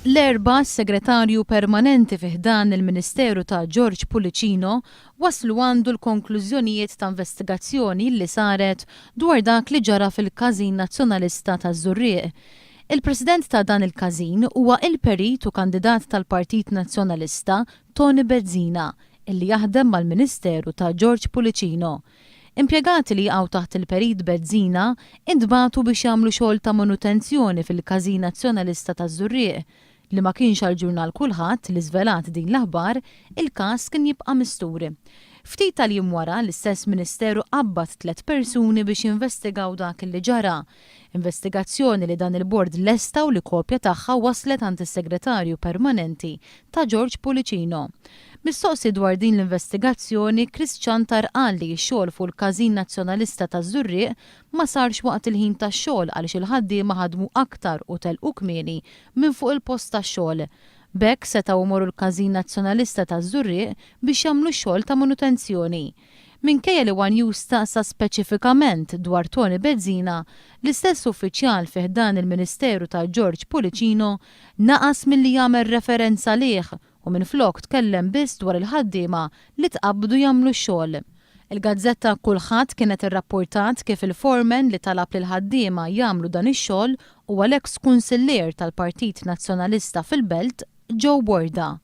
L-Erbgħa, s-Segretarju Permanenti fi ħdan il-Ministeru ta' George Pullicino waslu għandu l-konklużjonijiet ta' investigazzjoni li saret dwar dak li ġara fil-Każin Nazzjonalista taż-Żurrieq. Il-President ta' dan il-każin huwa il-Perit u kandidat tal-Partit Nazzjonalista Toni Bezzina illi jaħdem mal-Ministeru ta' George Pullicino. Impjegati li jaqgħu taħt il-Perit Bezzina intbagħtu biex jagħmlu xogħol ta' manutenzjoni fil-Każin Nazzjonalista taż-Żurrieq. Li ma kienx għall-ġurnal Kulħadd li żvelat din l-aħbar, il-każ kien jibqa' mistur. Ftit tal-jiem wara, l-istess Ministeru qabbad tlett persuni biex jinvestigaw dak li ġara. Investigazzjoni li dan il-bord lesta u li kopja tagħha waslet għand is-Segretarju Permanenti ta' George Pullicino. Mistoqsi dwar din l-investigazzjoni, Chris Ciantar qal li x-xogħol fuq il-Każin Nazzjonalista taż-Żurrieq ma sarx waqt il-ħin tax-xogħol għaliex il-ħaddiema ħadmu aktar u telqu kmieni minn fuq il-post tax-xogħol. B'hekk setgħu jmorru l-Każin Nazzjonalista taż-Żurrieq biex jagħmlu x-xogħol ta' manutenzjoni. Minkejja li one News staqsa speċifikament dwar Toni Bezzina, l-istess uffiċjal fi ħdan il-Ministeru ta' George Pullicino naqas milli jagħmel referenza għalih u minflok tkellem biss dwar il-ħaddiema li tqabbdu jagħmlu x-xogħol. Il-gazzetta Kulħadd kienet irrappurtat kif il-foreman li talab lill-ħaddiema jagħmlu dan ix-xogħol huwa l-eks kunsillier tal-Partit Nazzjonalista fil-Belt, Joe Borda.